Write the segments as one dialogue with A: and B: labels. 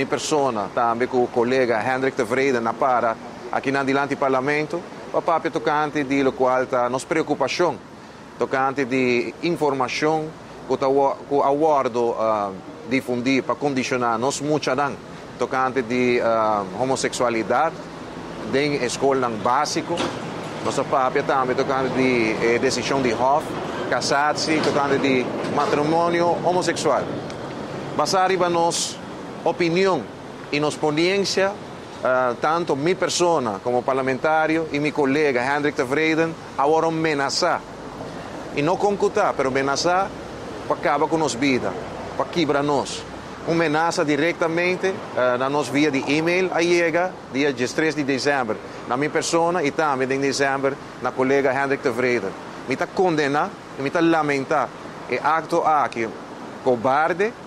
A: Mi persona, tambe ku kolega Hendrik Tevreden a para akinan dilanti Parlamento pa papia tokante di lokual ta nos preokupashon tokante di informashon ku ta ku a wòrdu difundí pa kondishoná nos muchanan tokante di homoseksualidat den e skolnan básiko. Nos a papia tambe tokante di e desishon di Hof Kasatsi tokante di matrimonio homoseksual. Basá riba nos opinion i nos poniensia, tanto mi persona komo parlamentario i mi kolega Hendrik Tevreden a wòrdu menasá, i no kon ku ta, pero menasá pa kaba ku nos bida, pa kibra nos. Un menasa direktamente na nos via di email a yega dia diestres di desèmber na mi persona i tambe den desèmber na kolega Hendrik Tevreden. Mi ta kondená i mi ta lamentá e akto aki kobarde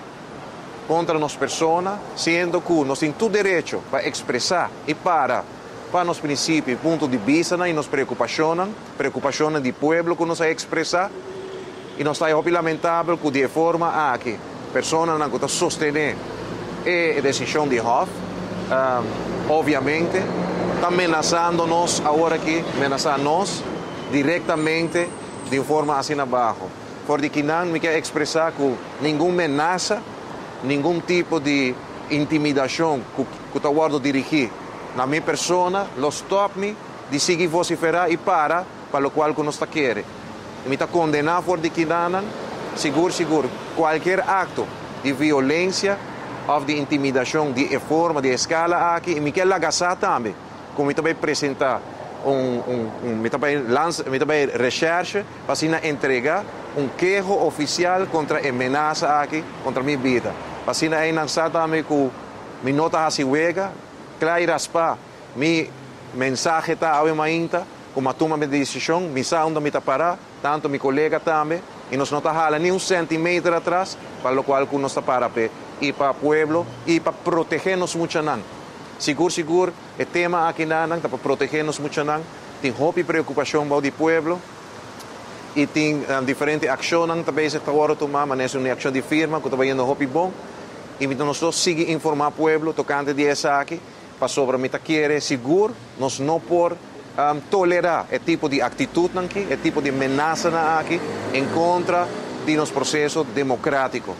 A: kontra nos persona, siendo ku nos tin tur derecho pa ekspresá i para pa nos prinsipio i punto di bistanan i nos preokupashonnan, preokupashonnan di pueblo ku nos a ekspresá. I nos ta hopi lamentabel ku di e forma aki personanan ku ta sostené e desishon di Hof, obviamente ta menasando nos awor aki, menasá nos direktamente di un forma asina baho. For di kinan mi ke ekspresá ku ningun menasa, ningun tipo di intimidashon ku ta wòrdu dirigí na mi persona lo stòp mi di sigui vosiferá i para pa lokual ku nos ta kere. I mi ta kondená for di kinanan sigur sigur kualkier akto di violensia òf di intimidashon di e forma, di e eskala aki i mi ke laga sa tambe ku mi ta bai presentá un un mi ta bai lansa mi ta bai reshèrshe pa asina entrega un keho ofisial kontra e menasa aki kontra mi bida. Pa asina einan sa tambe ku mi no ta hasi wega, kla i raspá. Mi mensahe ta awe mainta ku mi a tuma mi desishon, mi sa unda mi ta pará, tantu mi kolega tambe, i nos no ta hala ni un sentimeter atras pa lokual ku nos ta para p'e i pa pueblo i pa protegé nos muchanan. Sigur sigur e tema akinanan ta pa protegé nos muchanan. Tin hopi preokupashon bou di pueblo i tin diferente akshonnan ta bezig ta wòrdu tumá, manera un akshon di firma ku ta bayendo hopi bon i mi ta nos lo sigui informá pueblo tokante di esaki pasobra mi ta kere sigur nos no por tolerá e tipo di aktitutnan aki, e tipo di menasanan aki en kontra di nos proseso demokratiko.